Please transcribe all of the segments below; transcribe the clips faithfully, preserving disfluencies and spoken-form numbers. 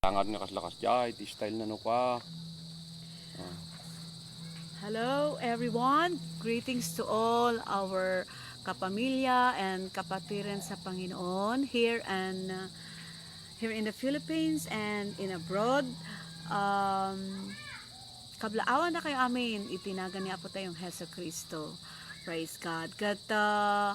Angad nga kasla kasdiay, ti style na no ka. Ah. Hello, everyone. Greetings to all our kapamilya and kapatiren sa Panginoon here and, uh, here in the Philippines and in abroad. Um, kablaawan na kayo amin, iti nagan ni Apo tayong Hesu Kristo. Praise God. Ket, uh,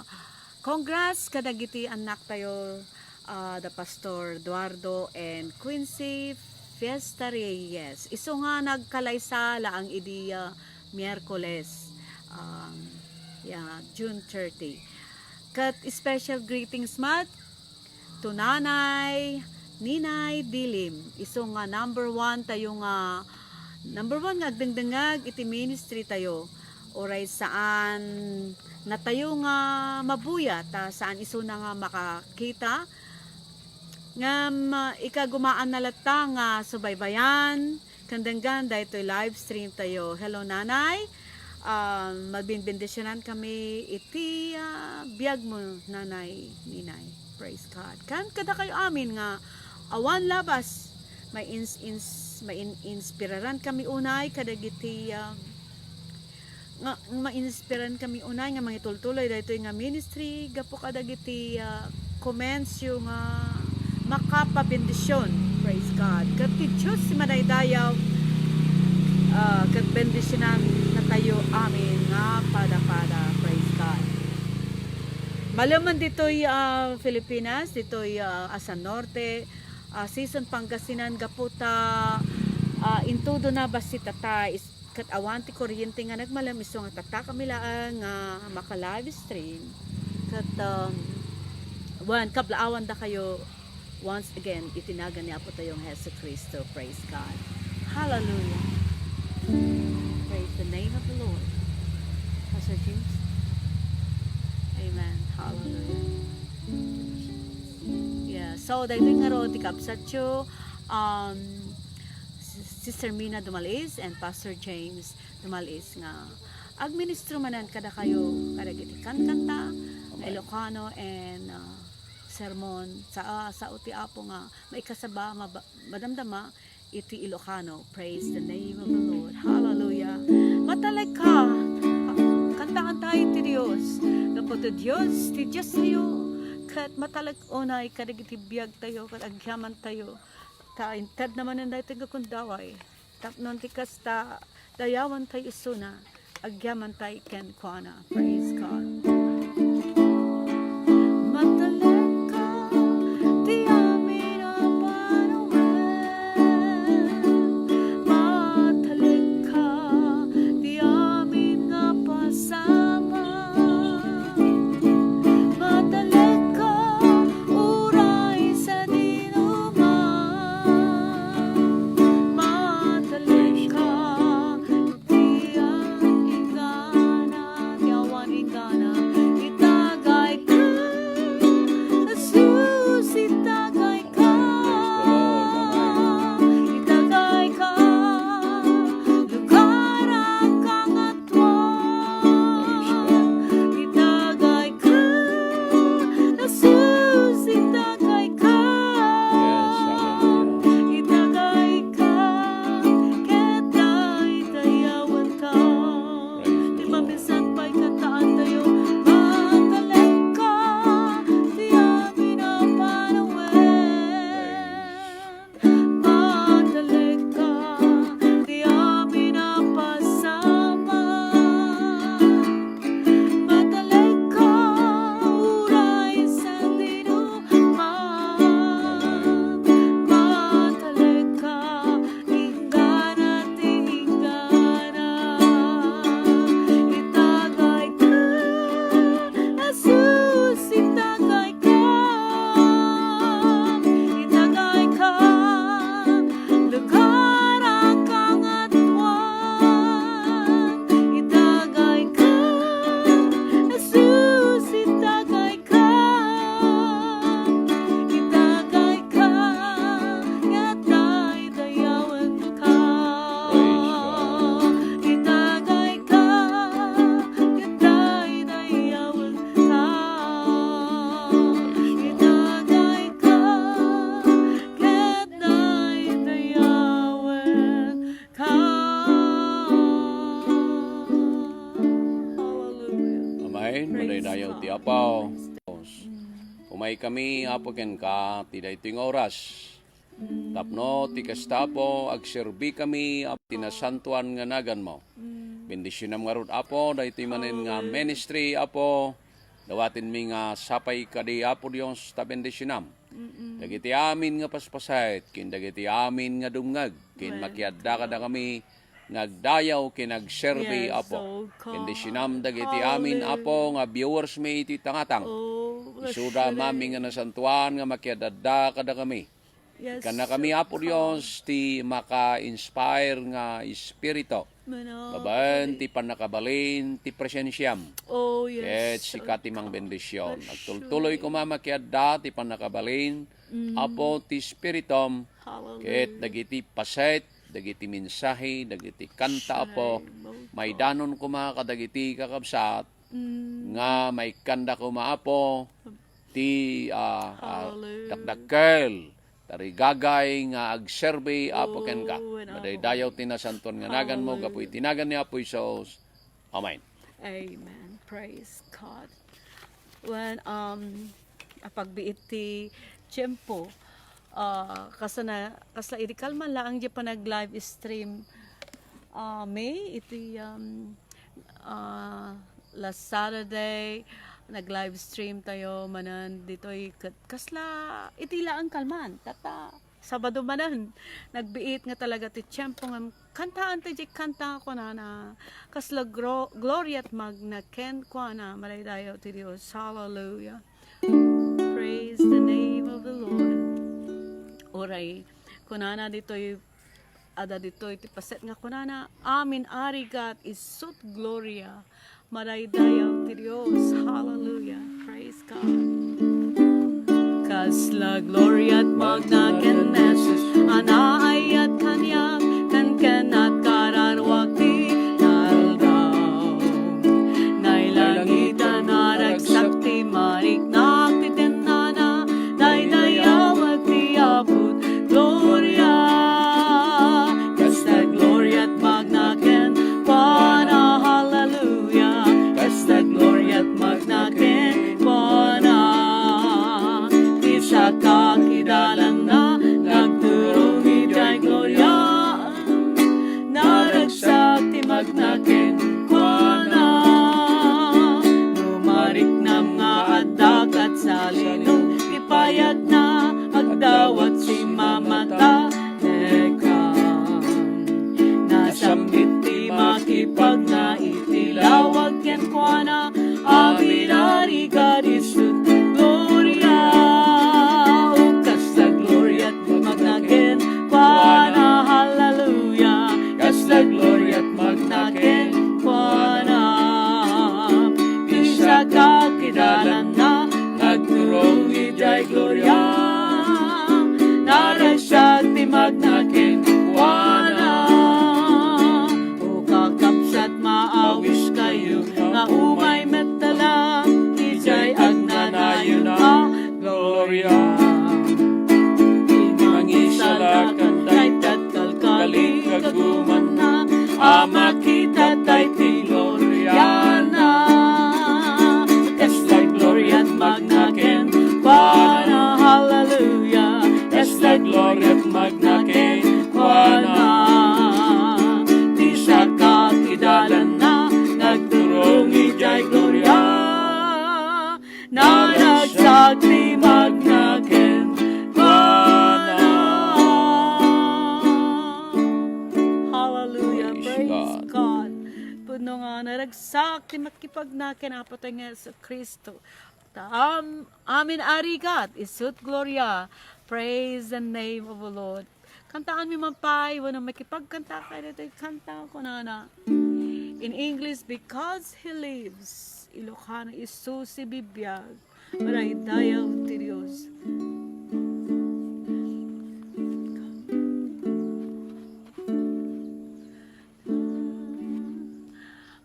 congrats kadagiti annak tayo, uh, the Pastor Eduardo and Quincy Fiesta Reyes. Isu nga nagkalaysa laang idi, uh, Miyerkules, um, yeah, June thirty. Ket special greetings met to Nanay, Ninay Dilim. Isu nga number one tayo nga, number one nga agdengdengag iti ministry tayo. Uray saan na tayo nga mabuya, ta saan isuna nga makakita. Ngem, ah, ikagumaan na latta nga subaybayan ken denggan daytoy live stream tayo. Hello, Nanay. Ah, mabinbendisyonan kami iti, ah, biag mo, Nanay, Ninay. Praise God. Ken kadakayo amin nga awan labas, mains-, ins-, main-, inspiraran kami unay kadagiti, ah, nga mainspiran kami unay nga mangitultuloy daytoy nga ministry gapu kadagiti, ah, comments yo nga makapabendisyon. Praise God. Ket ti Dios ti madaydayaw, ah, ket bendisionan natayo amin nga pada-pada. Praise God. Malem man ditoy, ah, Filipinas, ditoy, ah, Asan Norte, ah, Sison, Pangasinan, gapu ta, ah, intudo na bassit ta is-, ket awan ti kuryente nga nagmalem, isu nga tatta kami laeng nga maka-live stream. Ket, um, wen, kablaawan dakayo once again iti nagan ni Apo tayong Jesu Cristo. Praise God. Hallelujah. Praise the name of the Lord. Pastor James? Amen. Hallelujah. Yeah. So, daytoy ngarud ti kabsatyo, um, Sister Mina Dumalis and Pastor James Dumalis nga agministro manen kadakayo kadagiti kankanta nga Ilocano and, uh, sermon. Sa, ah, sao ti Apo nga maikasaba, maba-, madamdama iti Ilocano. Praise the name of the Lord. Hallelujah. Matalek ka. Kantaan tayo ti Dios. Gapu ti Dios, ti Dios tayo. Ket matalek unay kadagiti biag tayo, ket agyaman tayo. Ta inted na manen daytoy nga gundaway. Tapno ti kasta, dayawan tayo isuna. Agyaman tayo kenkuana. Praise God. Matalek ka ti amin a panawen. Matalek ka ti amin nga pasamak. Matalek ka uray sadino man. Matalek ka ti amin a igana ti awan Apo, umaykami, Apo, kenka ti daytoy nga oras. Tapno ti kasta, Apo, agserbikami, Apo, ti nasantoan nga naganmo. Bendisionam ngarud, Apo, daytoy manen nga ministry, Apo. Dawatenmi nga sapay kadi, Apo Dios, ta bendisionam dagiti amin nga paspaset, ken dagiti amin nga dumngeg, ken makiadda kadakami nga agdayaw ken agserbi, Apo. Bendisionam dagiti amin, Apo, nga viewers mi iti tangatang. Isuda, Amin, nga nasantoan nga makiadda kadakami. Kannakami, Apo Dios, ti maka-inspire nga espiritu babaen ti pannakabalin ti presensiam. Ket sika ti mangbendision. Agtultuloy koma makiadda ti pannakabalin, Apo, ti Spiritum, ket dagiti paset, dagiti mensahe, dagiti kanta, Apo, maidanon koma kadagiti kakabsat nga maikkanda koma, Apo, ti, ah, ah, dakdakkel, tarigagay nga agserbi, Apo, kenka. Madaydayaw ti nasantoan nga naganmo, gapu iti nagan ni Apo Jesus. Amen. Amen. Praise God. When, um, apagbiit ti tiempo, ah, kasla, kasla idi kalman laeng di panag-live stream, ah, May, iti, um, ah, last Saturday, nag-live stream tayo manen ditoy ket kasla iti laeng kalman, tatta Sabado manen, nagbiit nga talaga ti tiempo ngem kantaan ti kanta nga kunana, kasla gro-, Gloria et Magna kenkuana, madaydayaw ti Dios. Hallelujah. Praise the name of the Lord. Uray, kunana ditoy, adda ditoy ti paset nga kunana, Amin a rigat, isut' gloria, madaydayaw ti Dios. Hallelujah. Praise God. Kasla Gloria et Magna ken Jesus, a naayat kaniak, ken kennak kararuak ti aldaw. Nailangit a naragsak ti mariknak ti tennana, daydayawek ti Apo et Gloria. Kasla Gloria et Magna kenkuana, hallelujah. Kasla Gloria et Magna kenkuana. Ti sakak idalanna, nagturong idiay Gloria. Naragsak ti Magna kenkuana. No mariknam nga adda kat salino ti payagna, agdawat ti mamata. Eka, nasambit ti makipagna iti lawag kenkuana, amin a rigat isut' gloria. O kasla Gloria et Magna kenkuana, hallelujah. Kasla Gloria et Magna kenkuana. Ti sakak idalanna, nagturong idiay Gloria. Naragsak ti Magna kenkuana. O kakabsat, maawiskayo nga umay met la idiay agnanayon a Gloria. Ti mangisalakan dayta kalkali kagumanna a makita dayta Gloriana. Kasla Gloria et Magna kenkuana, hallelujah. Kasla Gloria et Magna kenkuana. Ti sakak idalanna, nagturong idiay Gloria. Naragsak ti Magna kenkuana. Hallelujah. Praise God. Pudno nga naragsak ti makipagna ken Apo tayo nga Jesu-Cristo. Ta am-, amin a rigat, isut' gloria. Praise the name of the Lord. Kantaanmi man pay, wenno makipagkanta kayo ditoy kanta, kunana. In English, Because He Lives. Ilocano, Isu sibibiag. Madaydayaw ti Dios.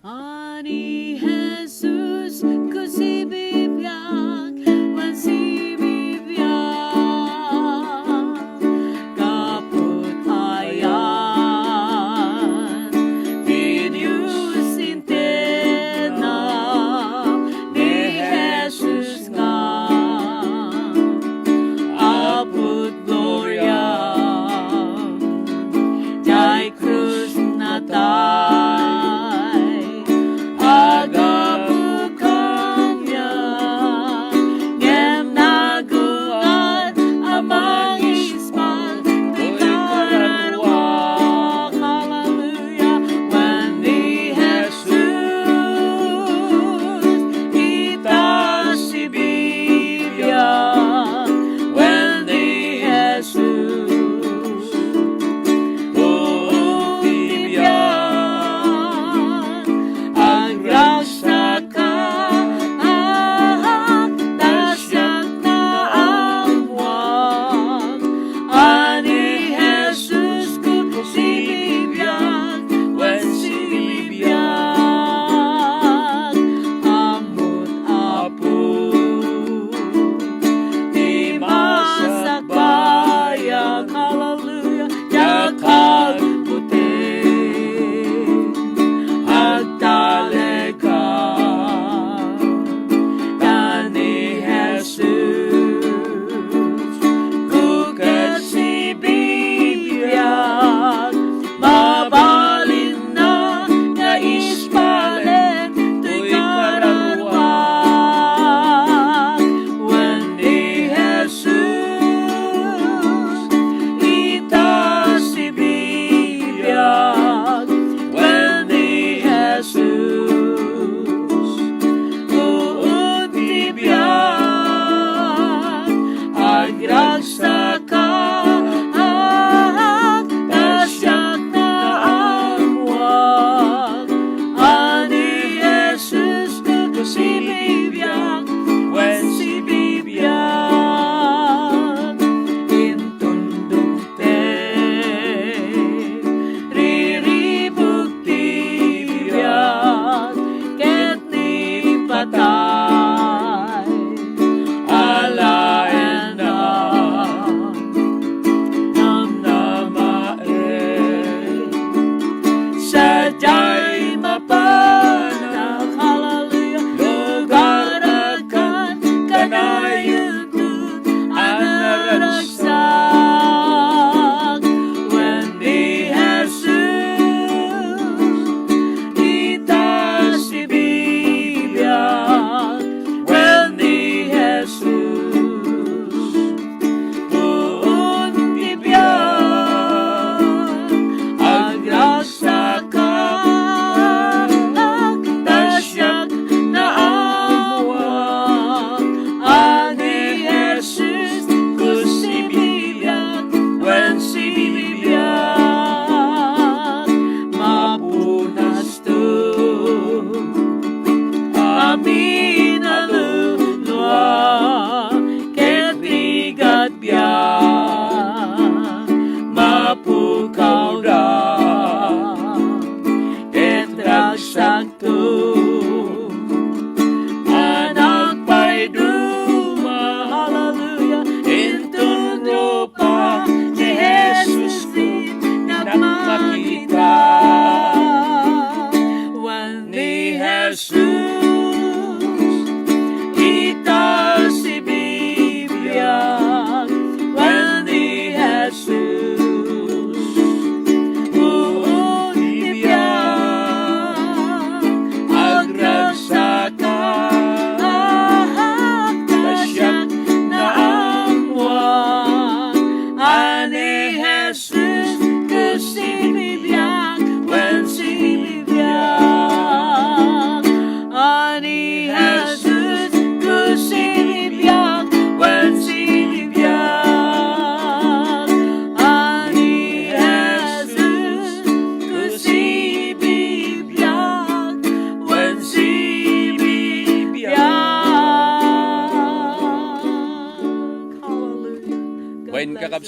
A ni Jesus, ku sibibiag, wen sibibiag. Kaput ayan, ti Dios intedna, ni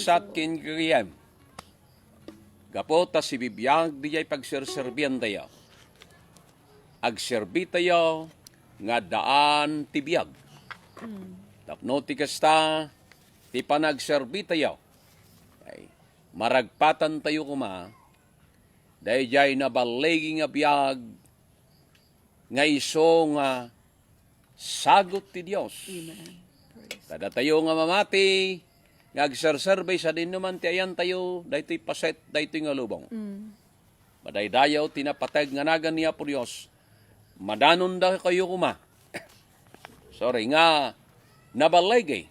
Sat ken gayam. Gapu ta sibibiag diay pagserserbiantayo. Agserbitayo nga addaan ti biag. Tapno ti kasta, ti panagserbitayo, ay maragpatantayo koma daydiay naballigi nga biag nga isu nga sagut ti Dios. Amen. Praise. Kadatayo nga mamati nga agserserbi sadinoman ti ayantayo, daytoy paset, daytoy nga lubong. Mm. Madaydayaw ti napateg nga nagan ni Apo Dios. Madanondakayo koma. Sorry, nga naballigi,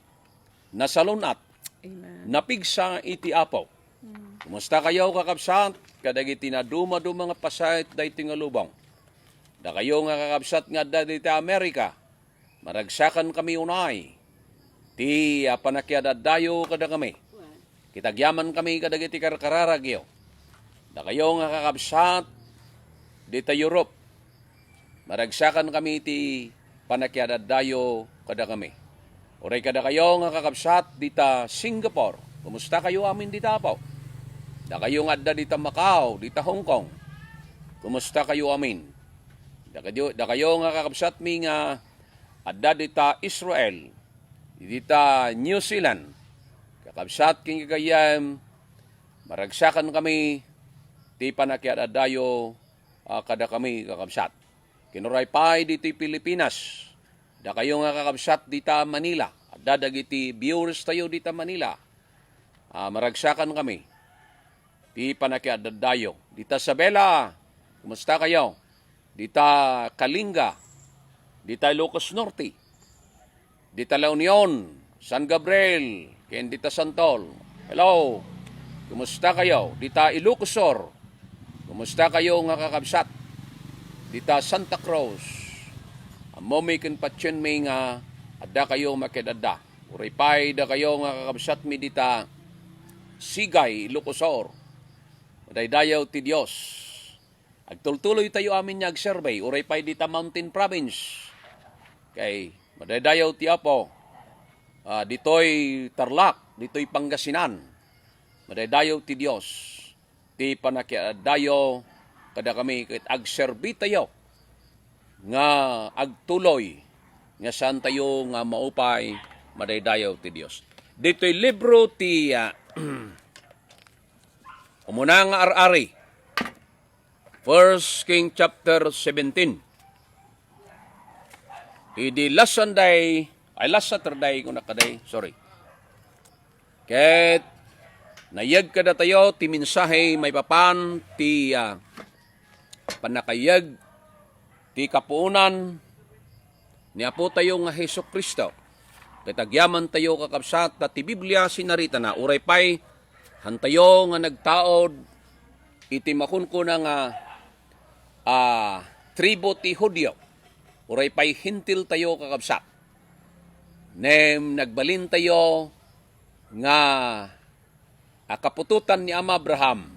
nasalun-at, Amen. Napigsa iti Apo. Mm. Kumustakayo, kakabsat, kadagiti nadumaduma nga paset daytoy nga lubong? Dakayo nga kakabsat nga adda dita Amerika, maragsakankami unay ti, ah, panakiadadayo kadakami. Ket agyamankami kadagiti karkararagyo. Dakayo nga kakabsat dita Europe, maragsakankami ti panakiadadayo kadakami. Uray kadakayo nga kakabsat dita Singapore, kumustakayo amin dita Apo? Dakayo nga adda dita Macau, dita Hong Kong, kumustakayo amin? Dakayo, dakayo nga kakabsatmi nga adda dita Israel, dita New Zealand, kakabsat ken gagayyem, maragsakankami ti panakiadadayo, ah, kadakami, kakabsat. Ken uray pay ditoy Pilipinas, dakayo nga kakabsat dita Manila, adda dagiti viewers tayo dita Manila, ah, maragsakankami ti panakiadadayo. Dita Isabela, kumustakayo? Dita Kalinga, dita Ilocos Norte, dita La Union, San Gabriel, ken dita Santol. Hello, kumustakayo? Dita Ilocos Sur, kumustakayo nga kakabsat? Dita Santa Cruz, ammomi ken patienmi nga addakayo makiadada. Uray pay dakayo nga kakabsatmi dita Sigay, Ilocos Sur, madaydayaw ti Dios. Agtultuloytayo amin nga agserbi, uray pay dita Mountain Province. Kay madaydayaw ti Apo, ah, ditoy Tarlac, ditoy Pangasinan. Madaydayaw ti Dios, ti panakiadadayo kadakami ket agserbitayo nga agtuloy nga saantayo nga maupay, madaydayaw ti Dios. Ditoy libro ti, ah, Umuna nga Ar-ari, First King chapter seventeen. Idi last Sunday, ay, last Saturday, kunak kadi, sorry. Ket nayeg kadatayo ti mensahe maipapan ti, ah, pannakayeg ti kapuonan ni Apotayo nga Jesu-Cristo. Ket agyamantayo, kakabsat, ta ti Biblia sinaritana, uray pay hantayo nga nagtaud iti makunkuna nga, ah, tribu ti Judio, uray pay Hentiltayo, kakabsat. Ngem nagbalintayo nga a kaputotan ni Ama Abraham.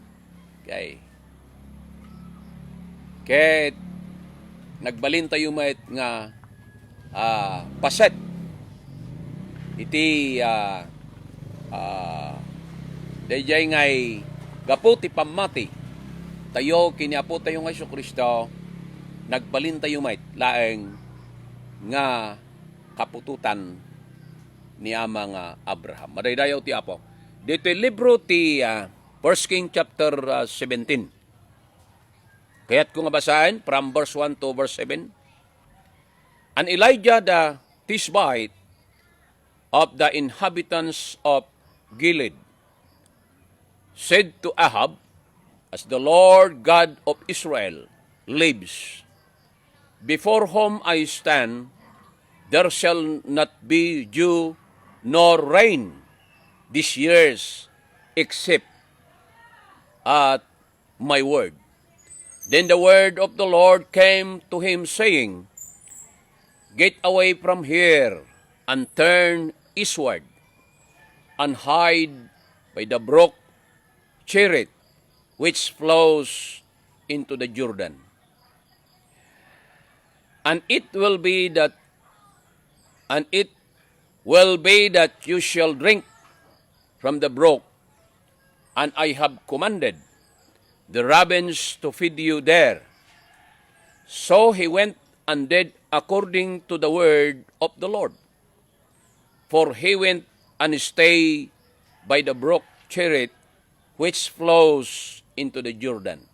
Okay. Ket nagbalintayo met nga, ah, paset iti, ah, ah, daydiay ngay gapu ti pammati tayo ken ni Apotayo nga Jesu-Cristo, nagbalintayo met laeng nga kaputotan ni Ama nga Abraham. Madaydayaw ti Apo. Ditoy libro ti, ah, First King chapter, ah, seventeen. Kayatko nga basaen from verse one to verse seven. And Elijah the Tishbite of the inhabitants of Gilead said to Ahab, "As the Lord God of Israel lives, before whom I stand, there shall not be dew nor rain these years, except at my word." Then the word of the Lord came to him, saying, "Get away from here and turn eastward and hide by the brook Cherith, which flows into the Jordan. And it will be that, and it will be that you shall drink from the brook, and I have commanded the ravens to feed you there." So he went and did according to the word of the Lord. For he went and stayed by the brook Cherith, which flows into the Jordan.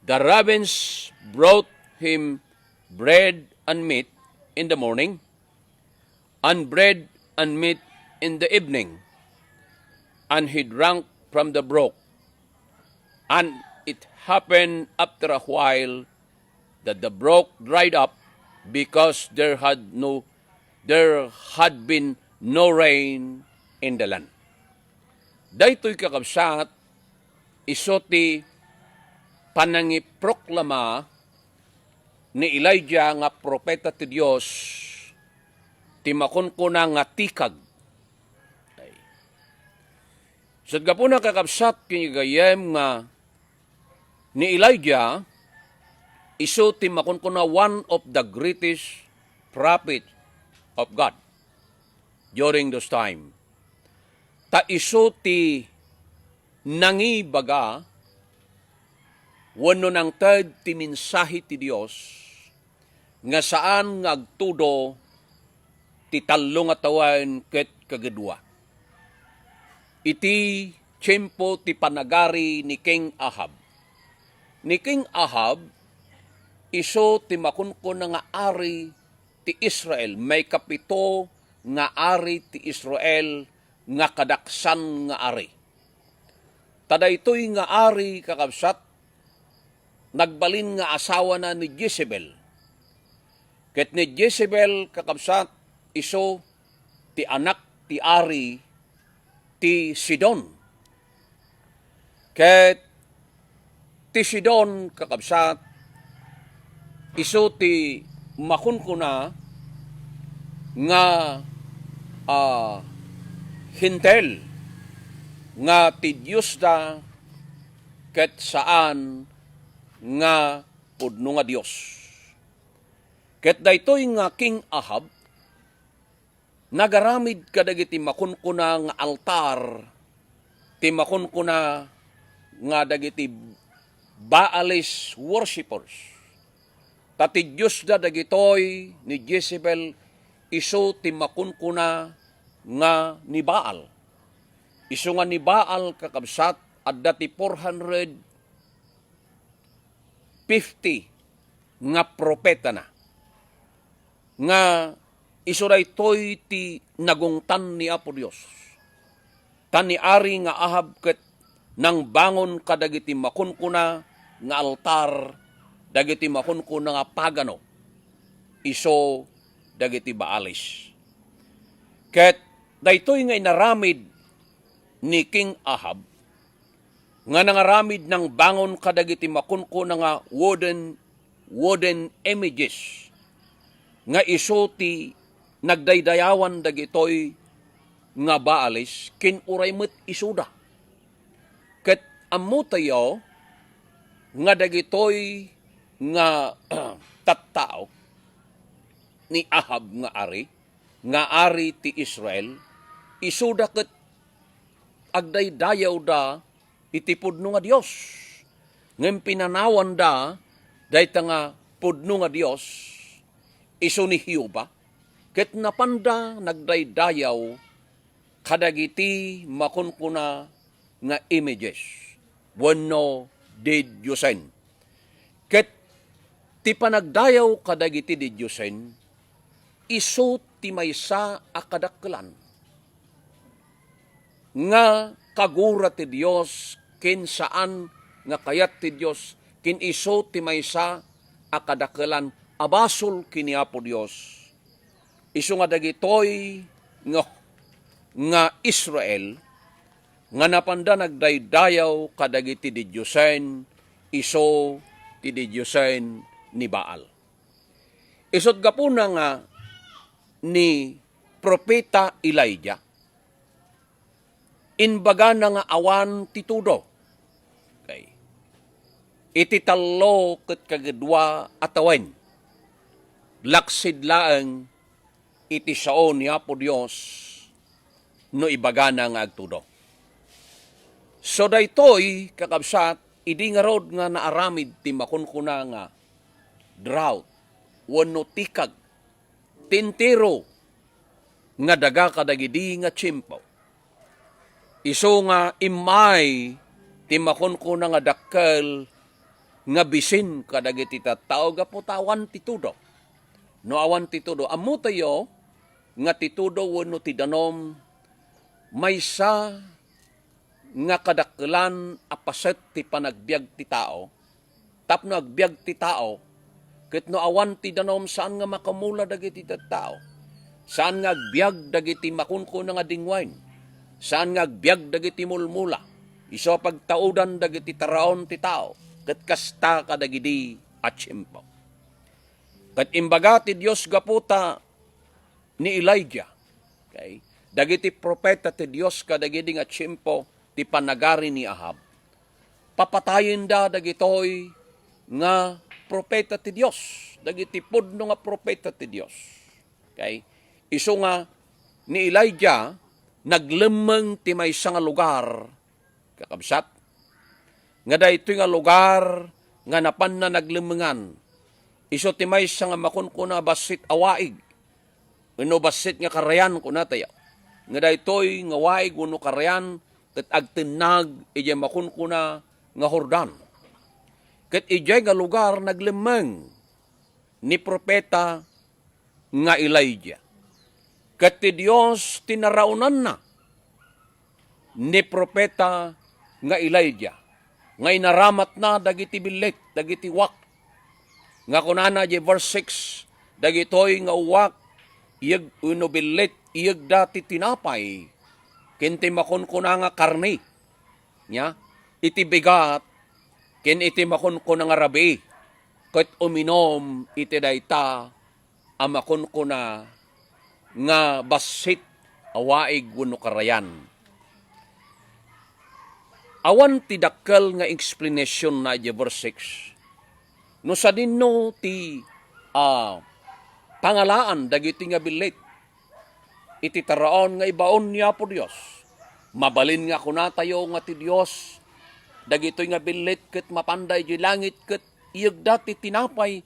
The ravens brought him bread and meat in the morning, and bread and meat in the evening, and he drank from the brook. And it happened after a while that the brook dried up, because there had no there had been no rain in the land. Daytoy, kakabsat, isu ti panangiproklama ni Elijah nga propeta ti Dios, ti makunkuna nga tikag. Sut gapuna, kakabsat ken gayyem, nga ni Elijah, isu ti makunkuna one of the greatest prophet of God during those time. Ta isu ti nangibaga wenno nangted ti mensahe ti Dios nga saan nga agtudo ti tallo nga tawen ket kagudua. Iti tiempo ti panagari ni King Ahab. Ni King Ahab, isu ti makunkuna nga ari ti Israel, maikapito nga ari ti Israel nga kadaksan nga ari. Ta daytoy nga ari, kakabsat, nagbalin nga asawana ni Jezebel. Ket ni Jezebel, kakabsat, isu ti anak ti ari ti Sidon. Ket ti Sidon, kakabsat, isu ti makunkuna nga, ah, Hentil, nga ti diosda ket saan nga pudno nga Dios. Ket daytoy nga King Ahab, nagaramid kadagiti makunkuna nga altar, ti makunkuna nga dagiti Baalis worshippers. Ta ti diosda dagitoy ni Jezebel, isu ti makunkuna nga ni Baal. Isu nga ni Baal, kakabsat, adda ti four hundred fifty nga propetana, nga isu daytoy ti nagungtan ni Apo Dios. Ta ni Ari nga Ahab ket nangbangon kadagiti makunkuna nga altar, dagiti makunkuna nga pagano, isu dagiti Baalis. Ket daytoy nga inaramid ni King Ahab, nga nangaramid nangbangon kadagiti makunkuna nga wooden, wooden images, nga isu ti nagdaydayawan dagitoy nga Baalis, ken uray met isuda. Ket ammotayo nga dagitoy nga tattao ni Ahab nga ari, nga ari ti Israel, isuda ket agdaydayawda iti pudno nga Dios. Ngem pinanawanda dayta nga pudno nga Dios, isu ni Jehovah, ket napanda nagdaydayaw kadagiti makunkuna nga images wenno didiosen. Ket ti panagdayaw kadagiti didiosen, isu ti maysa a kadakkelan nga kagura ti Dios ken saan nga kayat ti Dios, ken isu ti maysa a kadakkelan a basol ken ni Apo Dios. Isu nga dagitoy nga, nga Israel nga napanda nagdaydayaw kadagiti didiosen, isu ti didiosen ni Baal. Isut' gapuna nga ni Propeta Elijah, imbagana nga awan ti tudo. Okay. Iti tallo ket kagudua a tawen, laksid laeng iti sao ni Apo Dios, no ibagana nga agtudo. So daytoy, kakabsat, idi ngarud nga naaramid ti makunkuna nga drought wenno tikag, ti entero nga daga kadagidi nga tiempo. Isu nga immay ti makunkuna nga dakkel nga bisin kadagiti tattao gapu ta awan ti tudo. No awan ti tudo, ammotayo nga ti tudo wenno ti danum maysa nga kadakkelan a paset ti panagbiag ti tao, tapno agbiag ti tao, ket no awan ti danum, saan nga makamula dagiti tattao. Saan nga agbiag dagiti makunkuna nga dingwain. Saan nga agbiag dagiti mulmula. Isu a pagtaudan dagiti taraon ti tao, ket kasta kadagidi a tiempo. Ket imbaga ti Dios gapu ta ni Elijah. Okay? Dagiti propeta ti Dios kadagidi nga tiempo ti panagari ni Ahab, papatayenda dagitoy nga propeta ti Dios, dagiti pudno nga propeta ti Dios. Okay? Isu nga ni Elijah, naglemmeng ti maysa nga lugar, kakabsat, nga daytoy nga lugar nga napanna naglemmengan, isu ti maysa nga makunkuna bassit a waig, wenno bassit nga karayan, kunatayo. Nga daytoy nga waig wenno karayan ket agtennag idiay makunkuna nga Jordan. Ket idiay nga lugar naglemmeng ni profeta nga Elijah. Ket ti Dios ti naraonanna ni profeta nga Elijah, nga inaramatna dagiti billit, dagiti uwak. Nga kunana idiay verse six, dagitoy nga uwak, iyeg-, wenno billit, iyegda ti tinapay ken ti makunkuna nga karne, nia, iti bigat ken iti makunkuna nga rabii, ket uminum iti dayta a makunkuna nga bassit a waig wenno karayan. Awan ti dakkel nga explanation na idiay verse six. No sadinno ti, ah, pangalaan dagiti nga billit iti taraon nga ibaon ni Apo Dios. Mabalin nga kunatayo nga ti Dios, dagitoy nga billit ket mapanda idiay langit ket iyegda ti tinapay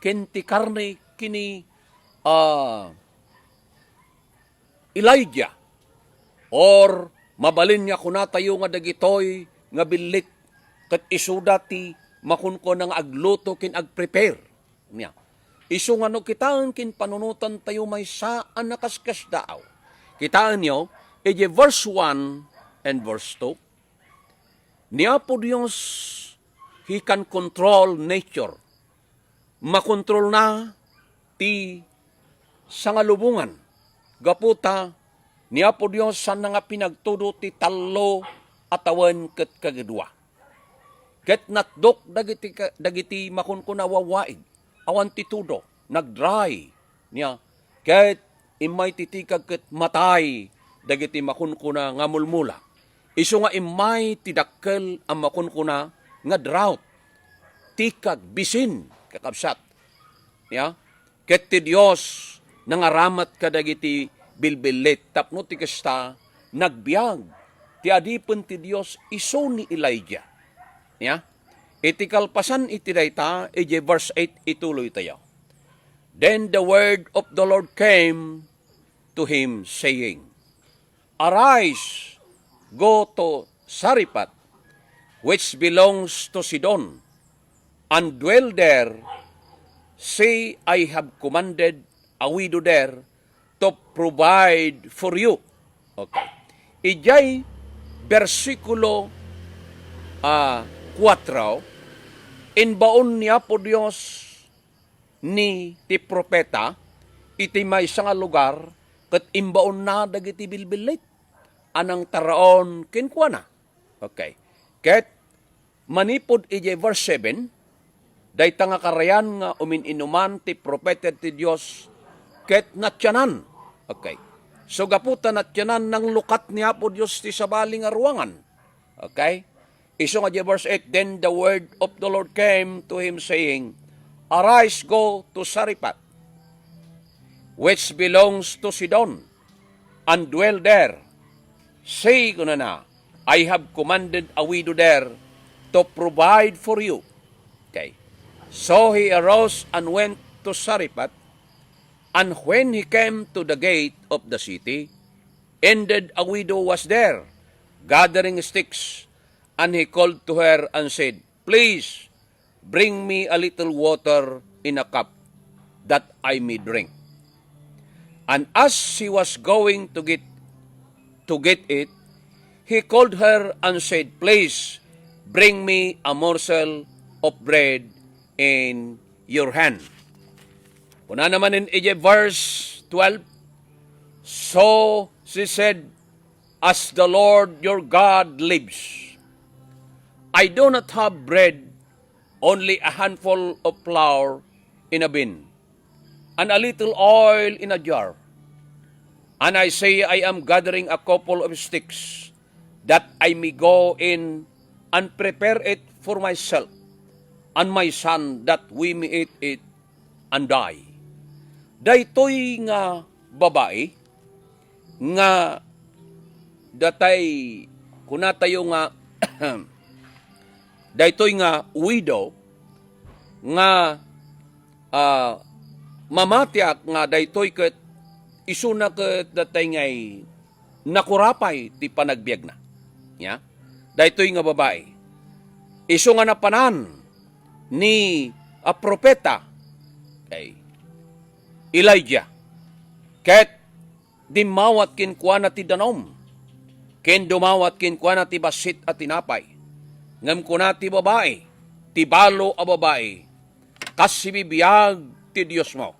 ken ti karne ken ni, ah, Elijah. Or mabalin nga kunatayo nga dagitoy nga billit ket isuda ti makunkuna nga agluto ken agprepare. Nia, isu nga no kitaen ken panunotantayo maysa a nakaskasdaaw. Kitaenyo, idiay verse one and verse two, ni Apo Dios, He can control nature. Makontrolna ti sangalubongan. Gapu ta ni Apo Dios, saanna nga pinagtudo ti tallo a tawen ket kagidua. Ket natdok dagiti ka-, dagiti makunkuna a wawaig, awan ti tudo, nagdry, nia, ket immay ti tikag ket matay dagiti makunkuna nga mulmula. Isu nga immay ti dakkel a makunkuna nga drought, tikag, bisin, kakabsat. Ya? Ket ti Dios nangaramat kadagiti bilbillit tapno ti kasta, nagbiag ti adipen ti Dios isu ni Elijah. Ya? Iti kalpasan iti dayta, idiay verse eight, ituloytayo. Then the word of the Lord came to him, saying, "Arise, go to Zarephath, which belongs to Sidon, and dwell there. See, I have commanded a widow there to provide for you." Okay. Idiay bersikulo, ah, kuwatro, inbaon ni Apo Dios ni ti propeta iti maysa nga lugar ket imbaonna dagiti bilbillit a nangtaraon kenkuana. Okay. Ket manipud idiay verse seven, dayta nga karayan nga umin-inuman ti propeta ti Dios ket natianan. Okay. So, gapu ta natianan, nanglukat ni Apo Dios ti sabali nga ruangan. Okay? Isu nga di verse eight, "Then the word of the Lord came to him, saying, Arise, go to Zarephath, which belongs to Sidon, and dwell there. Say, kunana, "I have commanded a widow there to provide for you." Okay. So he arose and went to Zarephath, and when he came to the gate of the city, indeed a widow was there, gathering sticks, and he called to her and said, "Please, bring me a little water in a cup that I may drink." And as she was going to get to get it, he called her and said, "Please, bring me a morsel of bread in your hand." Kuna naman in verse twelve, "So she said, 'As the Lord your God lives, I do not have bread, only a handful of flour in a bin, and a little oil in a jar. And I say, I am gathering a couple of sticks, that I may go in and prepare it for myself and my son, that we may eat it and die.'" Daytoy nga babai nga datay, kunatayo nga, daytoy nga widow nga, ah, mamatiak nga daytoy ket isuna ket datay ngay nakurapay ti panagbiagna. Ya? Daytoy nga babai, isu nga napanan ni a propeta, ay, Elijah, ket dimmawat kenkuana ti danum, ken dumawat kenkuana ti bassit a tinapay. Ngem kuna ti babai, ti balo a babai, "Kas ibibiag ti Diosmo.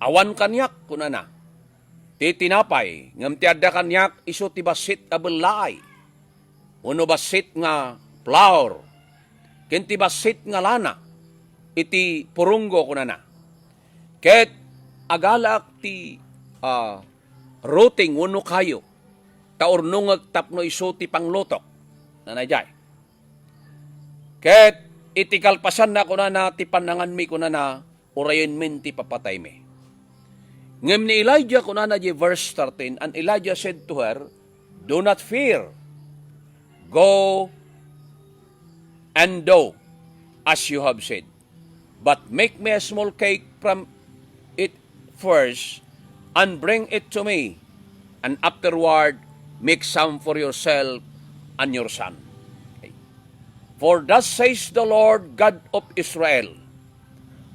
Awan kaniak," kunana, "ti tinapay, ngem ti adda kaniak isu ti bassit a bellaay, wenno bassit nga flour, ken ti bassit nga lana iti puronggo," kunana. "Ket agalaak ti, ah, ruteng wenno kayo, ta urnongek tapno isu ti panglutok." Nanay jay. "Ket iti kalpasanna," kunana, "ti pannanganmi," kunana, "urayenmin ti papataymi." Ngem ni Elijah, kunana di verse thirteen, "And Elijah said to her, 'Do not fear. Go and do as you have said. But make me a small cake from it first, and bring it to me, and afterward make some for yourself and your son. Okay. For thus says the Lord God of Israel,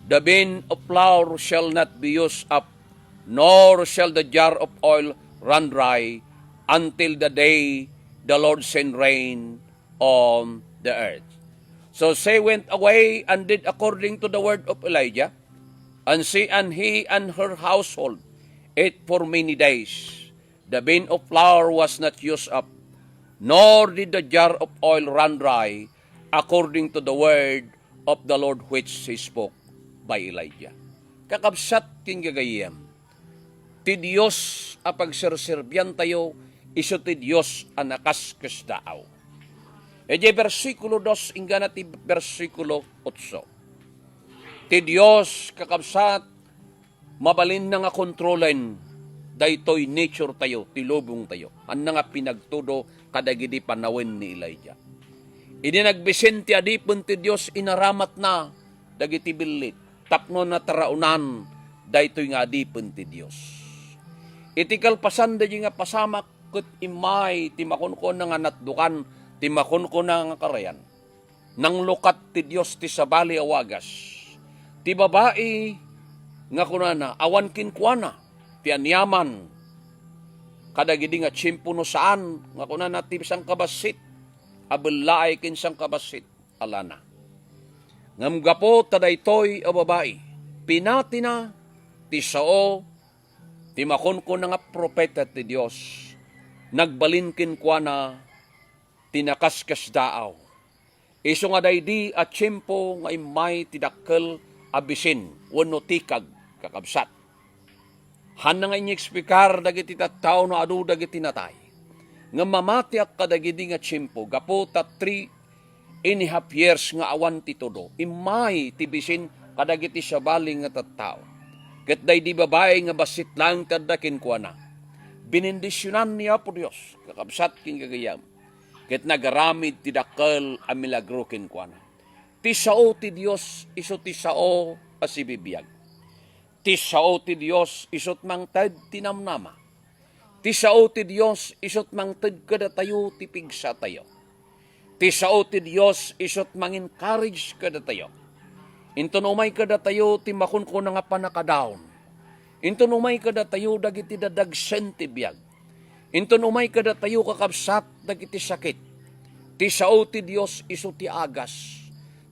'The bin of flour shall not be used up, nor shall the jar of oil run dry, until the day the Lord send rain on the earth.'" So she went away and did according to the word of Elijah, and she and he and her household ate for many days. The bin of flour was not used up, nor did the jar of oil run dry, according to the word of the Lord which he spoke by Elijah. Kakabsat ken gagayyem, ti Dios a pagserserbiantayo, isu ti Dios a nakaskesdaaw. Idiay bersikulo dos inggana ti bersikulo otso. Ti Dios, kakabsat, mabalinna nga kontrolen daytoy nature tayo, ti lubong tayo. Haanna nga pinagtudo kadagidi panawen ni Elijah. Idi nagbisin ti adipen ti Dios, inaramatna dagiti billit tapno nataraonan daytoy nga adipen ti Dios. Iti kalpasan daydi nga pasamak ket immay ti makunkuna nga natdukan, ti makunkuna nga karayan. Nanglukat ti Dios ti sabali a wagas. Ti babai nga kunana, awan kenkuana ti aniaman kadagidi nga tiempo no saan nga kunana ti sangkabassit a bellaay ken sangkabassit a lana. Ngem gapu ta daytoy a babai, pinatina ti sao ti makunkuna nga profeta ti Dios, nagbalin kenkuana ti nakaskasdaaw. Isu nga daydi a tiempo nga immay ti dakkel a bisin wenno tikag, kakabsat. Haanna nga inyekspektar dagiti tattao no adu dagiti natay. Ngem mamatiak kadagidi nga tiempo gapu ta three and a half years nga awan ti tudo. Immay ti bisin kadagiti sabali nga tattao. Ket daydi babai nga bassit laeng ti adda kenkuana. Binendisionan ni Apo Dios, kakabsat ken gagayam, ket nagaramid ti dakkel a milagro kenkuana. Ti sao ti Dios isu ti sao a sibibiag. Ti sao ti Dios isut mangted ti namnama. Ti sao ti Dios isut mangted kadatayo ti pigsatayo. Ti sao ti Dios isut mangin-encourage kadatayo. Inton umay kadatayo ti makunkuna nga pannakadaon. Inton umay kadatayo dagiti dadagsen ti biag. Inton umay kadatayo, kakabsat, dagiti sakit. Ti sao ti Dios isu ti agas.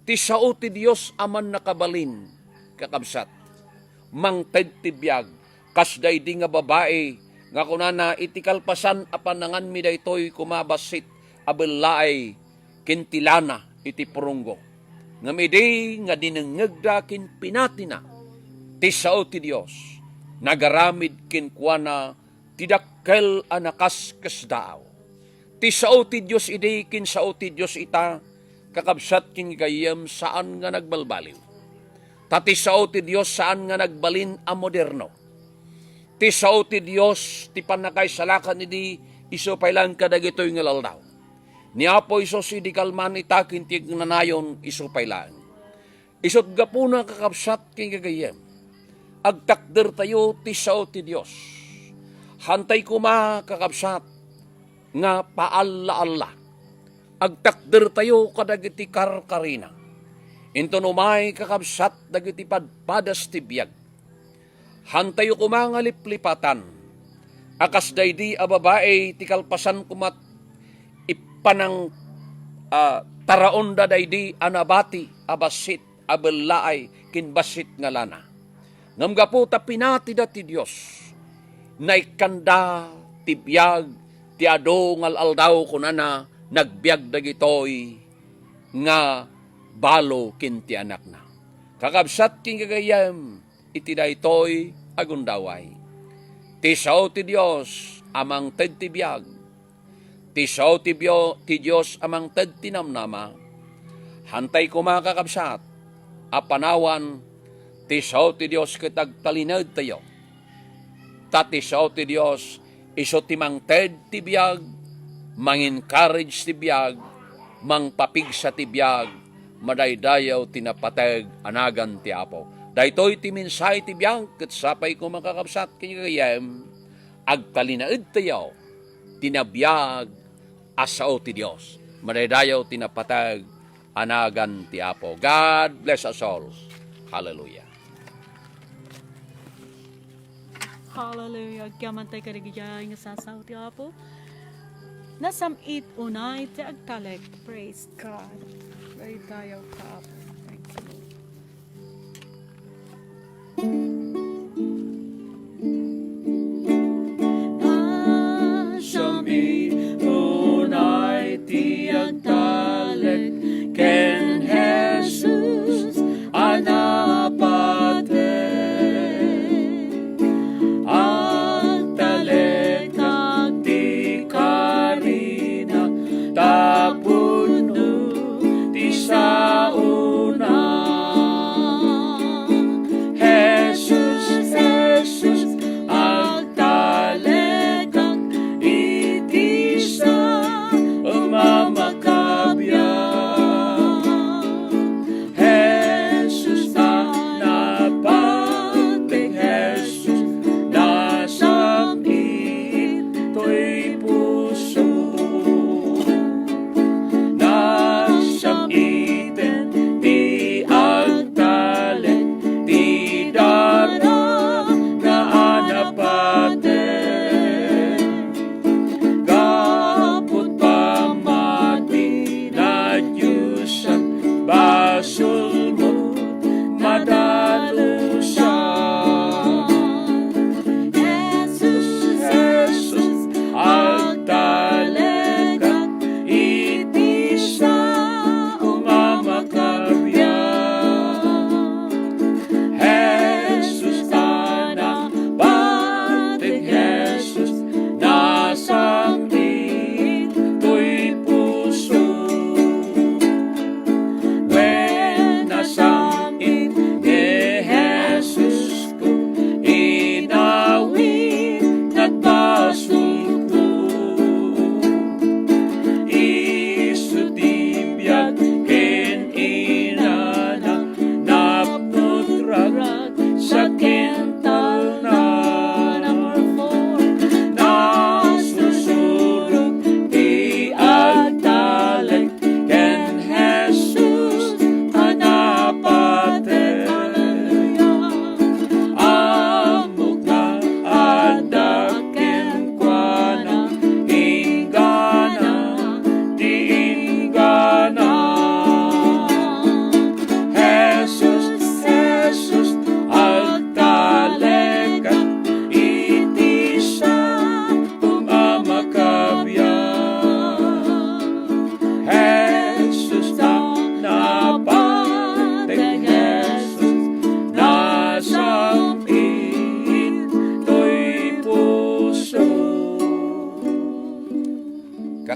Ti sao ti Dios a mannakabalin, kakabsat. Mangted ti biag, kas daydi nga babai nga kunana, iti kalpasan a pananganmi daytoy koma bassit a bellaay ken ti lana iti purongko. Ngem idi nga dinengngegda ken pinatina, ti sao ti Dios nagaramid kenkuana ti dakkel a nakaskasdaaw. Ti sao ti Dios idi ken sao ti Dios ita, kakabsat ken gagayyem, saan nga nagbalbaliw. Ta ti sao ti Dios saan nga nagbalin a moderno. Ti sao ti Dios ti pannakaisalakan idi isu pay laeng kadagitoy nga aldaw. Ni Apo Jesus idi kalman ita ken ti agnanayon isu pay laeng. Isut gapuna, kakabsat ken gagayyem, agtakdertayo ti sao ti Dios. Hantay koma, kakabsat, nga paalla-alla. Agtakdertayo kadagiti karkarina. Inton umay, kakabsat, dagiti padpadas ti biag. Hantayo koma nga liplipatan a kas daydi a babai ti kalpasan koma ippanang, a, taraonda daydi a nabati a bassit a bellaay ken bassit nga lana. Ngem gapu ta pinatida ti Dios, naikkanda ti biag ti adu nga al-aldaw, kunana, nagbiag dagitoy nga balo ken ti anakna. Kakabsat ken gagayyem, iti daytoy a gundaway. Ti sao ti Dios a mangted ti biag. Ti sao ti bio-, ti Dios a mangted ti namnama. Hantay koma, kakabsat, a panawan ti sao ti Dios ket agtalinedtayo. Ta ti sao ti Dios isu ti mangted ti biag, mangin-encourage ti biag, mangpapigsa ti biag, madaydayaw ti napateg a nagan ti Apo. Daytoy ti mensahe ti biag, ket sapay koma, kakabsat ken gagayyem, agtalinaedtayo ti nabiag a sao ti Dios. Madaydayaw ti napateg a nagan ti Apo. God bless us all. Hallelujah. Hallelujah. Agyaman tayo kadigidiay nga sasao ti Apo. Nasam-it unay ti agtalek. Praise God. Daydayaw ka, Apo. Thank you, Lord. Nasam-it unay ti agtalek ken Jesus a napateg. Agtalekak ti karina, tapno ti sao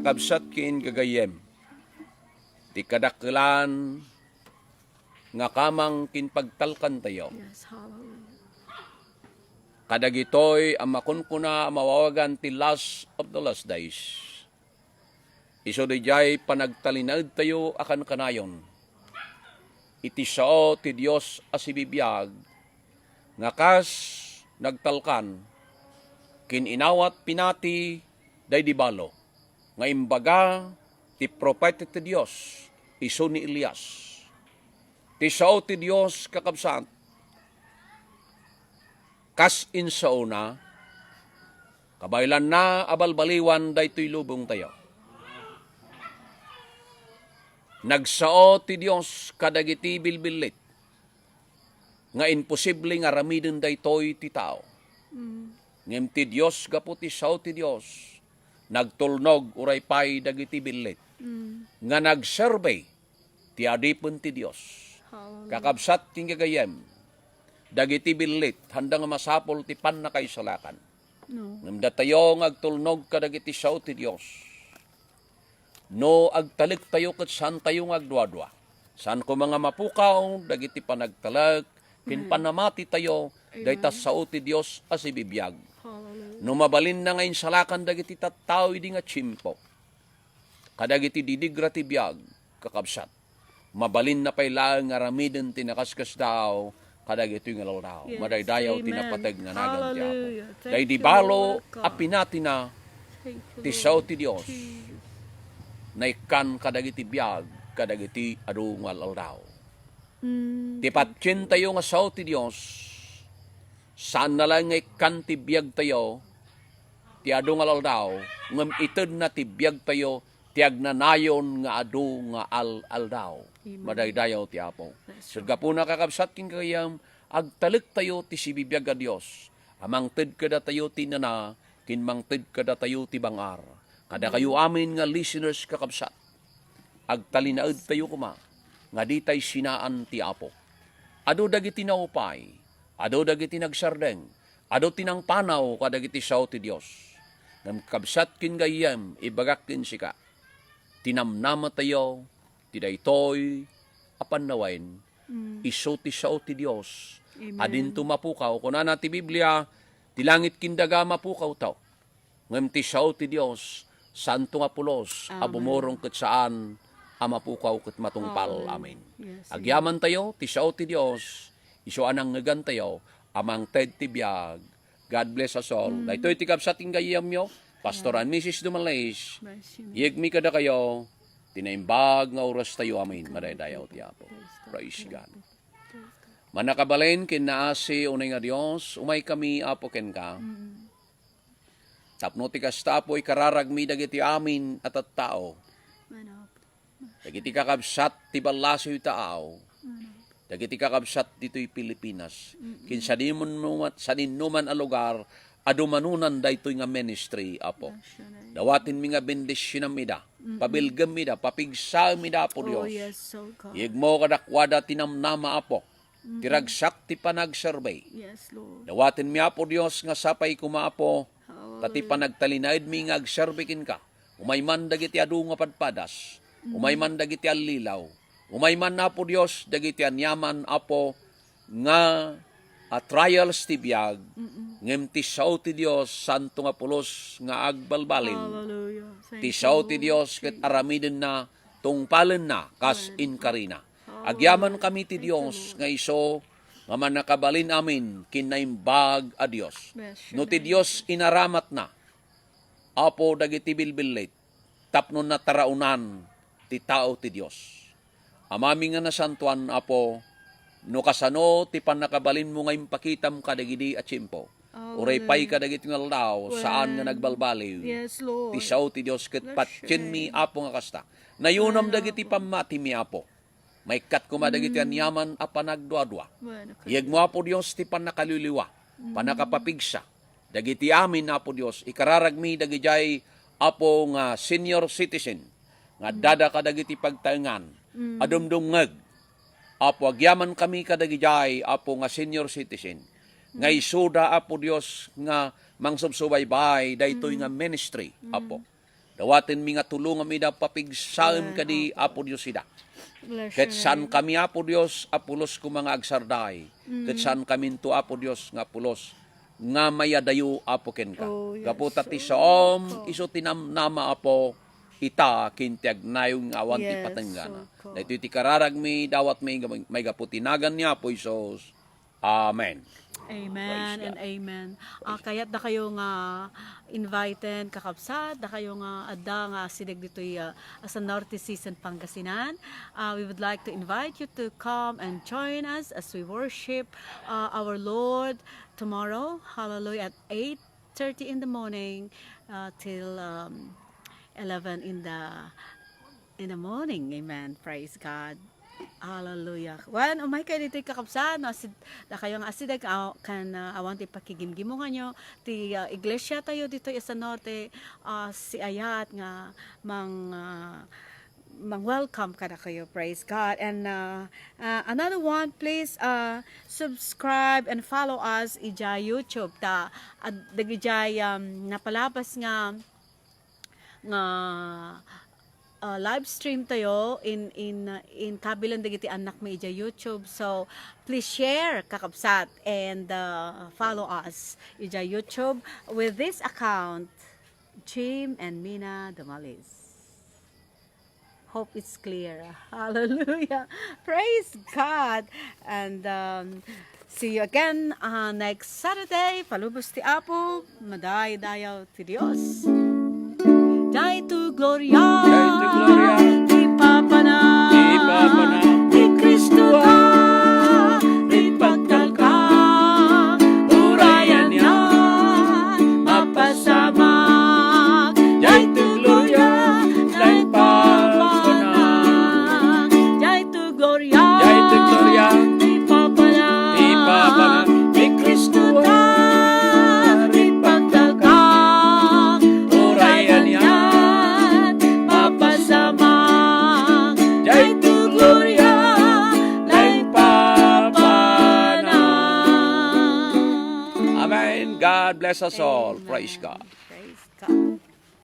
Kabsat ken gagayyem, ti kadakkelan nga kamang ken pagtalkantayo Yes, hallelujah. kadagitoy a makunkuna a mawawagan ti last of the last days. Isu daydiay panagtalinaedtayo a kankanayon iti sao ti Dios a sibibiag nga kas nagtalkan ken inawat pinati daydi balo nga imbaga ti profeta ti Dios isu ni Elias. Ti sao ti Dios, kakabsat, kas insaona, kabaelanna a balbaliwan daytoy lubongtayo. Nagsao ti Dios kadagiti bilbillit nga imposible nga aramiden daytoy ti tao. Mm. Ngem ti Dios, gapu ti sao ti Dios, nagtulnog uray pay dagiti billit Mm. nga nagserbi ti adipen ti Dios. Hallelujah. Kakabsat ken gagayyem, dagiti billit, haanda nga masapul ti pannakaisalakan. No. Ngem datayo nga agtulnog kadagiti sao ti Dios. No agtalektayo ket saantayo nga agduadua. Saan koma nga mapukaw dagiti panagtalek ken Mm. panamatitayo, Amen. dayta sao ti Dios a sibibiag. Hallelujah. No mabalinna nga insalakan dagiti tattao idi nga tiempo, kadagiti didigra ti biag, kakabsat, mabalinna pay laeng nga aramiden ti nakaskasdaaw kadagitoy nga aldaw. Yes. Madaydayaw ti Amen. napateg nga nagan ti Apo. Hallelujah. Thank Daydi you, balo Lord God. a pinatina Thank you, ti Lord sao ti Dios, Jesus. naikkan kadagiti biag kadagiti adu nga al-aldaw. Mm, Ti thank you. patientayo nga sao ti Dios, saanna laeng nga ikkan ti biagtayo ti adu nga al-aldaw, ngem itedna ti biagtayo ti agnanayon nga adu nga al-aldaw. Amen. Madaydayaw ti Apo. Yes, Sir, Lord. gapuna, kakabsat ken gagayyem, agtalektayo ti sibibiag a Dios. A mangted kadatayo ti nana, ken mangted kadatayo ti bang-ar. Kadakayo Amen. amin nga listeners, kakabsat, agtalinaedtayo koma nga ditay sinaan ti Apo. Adu dagiti naupay, adu dagiti nagsardeng, adu ti nangpanaw kadagiti sao ti Dios. Ngem kabsat ken gayyem, ibagak ken sika, ti namnamatayo ti daytoy a pannawen, Mm. isu ti sao ti Dios. Amen. Adinto mapukaw. Kunana ti Biblia, ti langit ken daga mapukawto. Ngem ti sao ti Dios, saanto nga pulos a Amen. bumurong ket saan a mapukaw ket matungpal. Amen. Amen. Yes, Lord. Agyamantayo, ti sao ti Dios, isu a nangngegantayo a mangted ti biag. God bless us all. Mm. Daytoy ti kabsat ken gayyemyo, Pastor Yes. and Missus Dumalis. Bless you, Missus Yegmi kadakayo, ti naimbag nga orastayo. Amen. Madaydayaw ti Apo. Praise God. Praise God. Praise God. Mannakabalin ken naasi unay nga Dios, umaykami, Apo, kenka. Mm. Tapno ti kasta, Apo, ikararagmi dagiti amin a tattao. Amen, Apo. Dagiti kakabsat ti ballasiw ta aw. Amen, Apo. Dagiti kakabsat ditoy Pilipinas. Mm-mm. Ken sadinoman, sadinoman a lugar, adu manunan daytoy nga ministry, Apo. Yes, Lord. Dawatenmi nga bendisionam ida. Mm-mm. Pabilgem ida, papigsaem ida, Apo Oh, Dios. Yes, oh God. Yegmo kadakuada ti namnama, Apo. Ti Mm-mm. ragsak ti panagserbi. Yes, Lord. Dawatenmi, Apo Dios, nga sapay koma, Apo, ta ti Hallelujah. panagtalinaedmi nga agserbi kenka. Umay man dagiti adu nga padpadas. Mm. Umay man dagiti allilaw. Umay man, Apo Dios, dagiti aniaman, Apo, nga, a, trials ti biag. Mm-mm. Ngem ti sao ti Dios, santo nga pulos nga agbalbaliw. Hallelujah. Thank Ti you, sao ti Lord Dios ket Jesus. aramidenna, tungpalenna, kas Amen. inkarina. Agyamankami ti Dios nga isu nga mannakabalin amin ken naimbag a Dios. No ti Dios inaramatna, Apo, dagiti bilbillit tapno nataraonan ti tao ti Dios. Amami nga nasantoan, Apo, no kasano ti pannakabalinmo nga impakitam kadagidi a tiempo, uray pay kadagiti nga aldaw, saan nga nagbalbaliw ti sao ti Dios ket patienmi, Apo, nga kasta. Nayunam dagiti pammatimi, Apo. Maikkat koma dagiti aniaman a panagduadua. Yegmo, Apo Dios, ti pannakaliwliwa, pannakapapigsa. Dagiti amin, Apo Dios, ikararagmi dagidiay, Apo, nga senior citizen nga addada kadagiti pagtaengan a dumdumngeg. Apo, agyamankami kadagidiay, Apo, nga senior citizen nga isuda, Apo Dios, nga mangsubsubaybay daytoy nga ministry, Apo. Dawatenmi nga tulongam ida, papigsaem kadi, Apo Dios, ida. Ket saan kami, Apo Dios, a pulos koma nga agsardeng. Ket saan kaminto, Apo Dios, nga pulos nga mayadayo, Apo, kenka. Gapu ta ti saom isu ti namnama, Apo, ita ken ti agnayon nga awan ti patenggana. Daytoy ti kararagmi, dawatmi, maigapu ti nagan ni Apo Jesus. Amen. Amen and amen. Ah, kayat dakayo nga inviten, kakabsat, dakayo nga adda nga asideg ditoy, ah, Asanorte Season Pangasinan. Ah, we would like to invite you to come and join us as we worship, ah, our Lord tomorrow. Hallelujah, at eight thirty in the morning, uh, till, um, eleven in the, in the morning. Amen. Praise God. Hallelujah. Wen, umay kayo ditoy, kakabsat, no? Asid-, dakayo nga asideg, ah, ken, ah, awan ti pakigimgimonganyo, ti, ah, iglesia tayo ditoy Asanorte, ah, siayat nga mang, ah, mang-welcome kadakayo. Praise God. And, uh, uh, another one, please, uh, subscribe and follow us ijay YouTube ta, ad-, dagijay, um, napalabas nga, nga, uh, live stream tayo in, in, uh, in kabilan dagiti annakmi ijay YouTube. So, please share, kakabsat, and, uh, follow us ijay YouTube with this account, Jim and Mina Dumalis. Hope it's clear. Hallelujah. Praise God. And, um, see you again, uh, next Saturday. Palubos ti Apo, madaydayaw ti Dios. Daytoy gloria, daytoy gloria, ti papana, ti papana, ni Cristo ta, ni pagtalka, uray anian, mapasamak. Daytoy gloria, daytoy papana, daytoy gloria, daytoy gloria, ti papana, ti papana, ni Cristo ta, ni pagtalka, uray anian, mapasamak. Daytoy gloria, daytoy papana. Amen. God bless us all. Praise God.